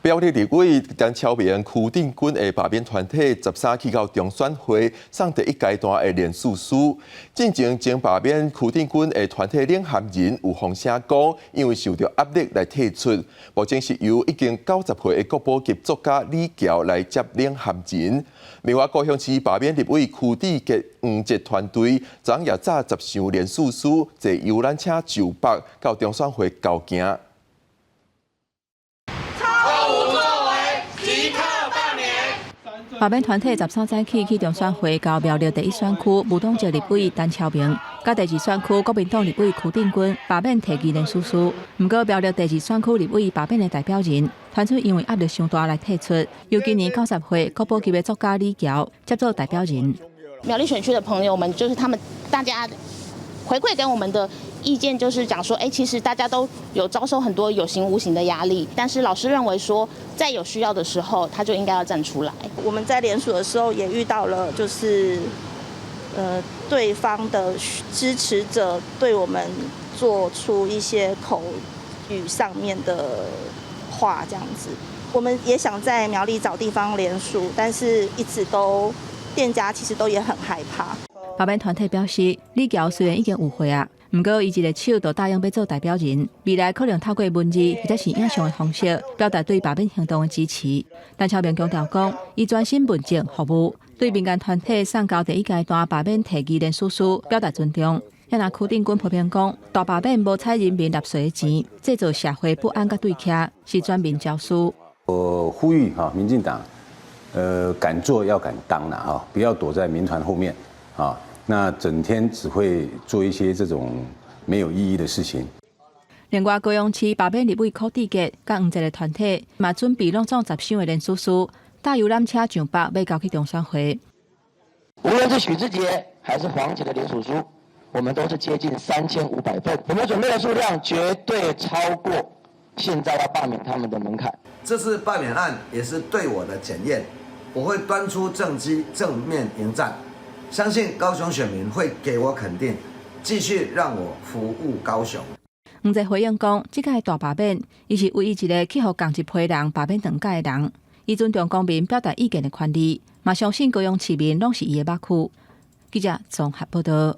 苗栗立委陳超明、區定君的罷免團體13去到中選會送第一階段的聯署書。進前前罷免區定君的團體領銜人有風聲講，因為受著壓力來退出。目前是由已經90歲的國寶級作家李喬來接領銜人。另外，高雄市罷免立委柯志杰、黃捷團隊，昨昏也紮10箱聯署書，坐遊覽車上北到中選會交件。毫無作為，即刻罷免。罷免團體13早起去中選會交苗栗第一選區無黨籍立委陳超明，佮第二選區國民黨立委柯定君罷免提議聯署書。毋過苗栗第二選區立委罷免的代表人，傳出因為壓力傷大來退出，由今年90歲國寶級的作家李喬接做代表人。苗栗選區的朋友們，就是他們大家回饋給我們的意見，就是講說，其實大家都有遭受很多有形無形的壓力，但是老師認為說，在有需要的時候，他就應該要站出來。我們在聯署的時候也遇到了，就是對方的支持者對我們做出一些口語上面的話，這樣子。我們也想在苗栗找地方聯署，但是一直都店家其實都也很害怕。罷免團體表示，李喬雖然已經有歲啊，毋過伊一个手就答應欲做代表人，未來可能透過文字或者是影像的方式，表達對罷免行動的支持。陳超明強調講，伊專心問政服務，對民間團體送交第一階段罷免提議聯署書表達尊重。也若柯定君批評講，大罷免無採人民納稅的錢，製造社會不安佮對抗，是選民焦慮。我呼籲哈，民進黨，敢做要敢當啦，哈，不要躲在民團後面，啊，那整天只會做一些這種沒有意義的事情。另外，高雄市罷免立委柯志杰佮黃捷的團體嘛準備攏總10箱的聯署書，搭遊覽車上北欲交去中選會。無論是許智傑還是黃捷的聯署書，我們都是接近3500份，我們準備的數量絕對超過現在要罷免他們的門檻。這次罷免案也是對我的檢驗，我會端出政績，正面迎戰，相信高雄選民會給我肯定，繼續讓我服務高雄。黃捷回應講，這屆大罷免，伊是唯一一个去予仝一批人罷免兩屆的人。伊尊重公民表達意見的權利，嘛相信高雄市民攏是伊的目窟。記者綜合報道。